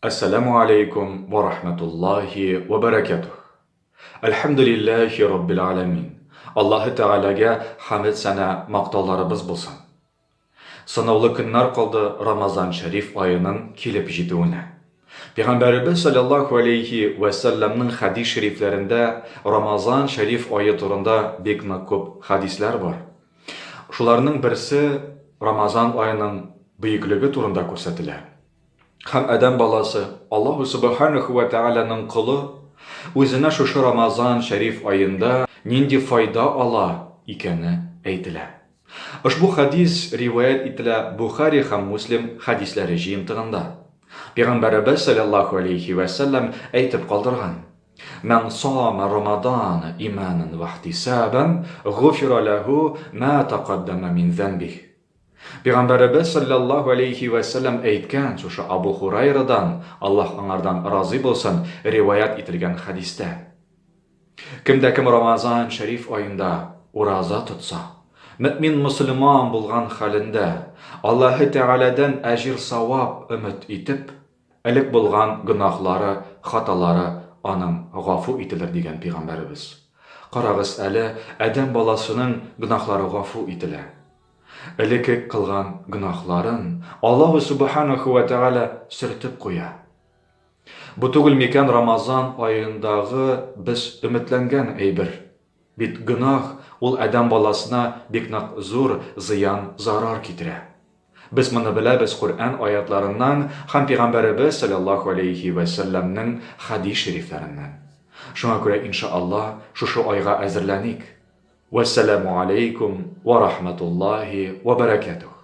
Әссәләмү аләйкүм вә рахмәтуллаһи вә бәрәкәтүһ. Әлхәмдүлилләһи раббил галәмин. Аллаһы Тәгаләгә хәмед-сәна, мактауларыбыз булсын. Санаулы көннәр калды Рамазан шәриф аеның килеп җитүенә. Пәйгамбәребез салләллаһу аләйһи вә сәлләмнең хәдис шәрифләрендә Рамазан шәриф ае турында бик нык күп хәдисләр бар. Шуларның берсе Рамазан аеның бөеклеге турында күрсәтелә. Һәм адәм баласы, Аллаһу Сүбхәнәһү вә Тәгаләнең колы, үзенә шушы Рамазан шәриф аенда нинди файда ала икәне әйтелә. Ошбу хәдис риваять ителә Бухари һәм Муслим хәдисләре җыентыгында. Пәйгамбәребез салләллаһу алейһи вә сәлләм әйтеп калдырган, Мән сама Рамадана иманан вә ихтисабан, гуфира ләһү мә тәкаддәмә мин зәнбих. Пәйгамбәребез салләллаһу алейһи вә сәлләм әйткән, шушы Абу Һурайрадан, Аллаһ аңардан разый булсын, риваять ителгән хәдистә, Кем дә кем Рамазан шәриф аенда ураза тотса, мөэмин-мөселман булган хәлендә, Аллаһы Тәгаләдән әҗир-савап өмет итеп, элек булган гөнаһлары, хаталары аның гафу ителер, дигән Пәйгамбәребез. Карагыз әле, адәм баласының гөнаһлары гафу ителә. Элекке кылган гөнаһларын Аллаһу Сүбхәнәһү вә Тәгалә сөртеп куя. Бу түгел микән Рамазан аендагы без өметләнгән әйбер? Бит гөнаһ ул адәм баласына бик нык зур зыян, зарар китерә. Без моны беләбез Коръән аятларыннан һәм Пигамбәребез салләллаһу аләйһи вә сәлләмнең хәдис шәрифләреннән. Шуңа күрә, иншаАллаһ, шушы айга әзерләник. Вәссәламү аләйкүм вә рахмәтуллаһи вә бәрәкәтүһ.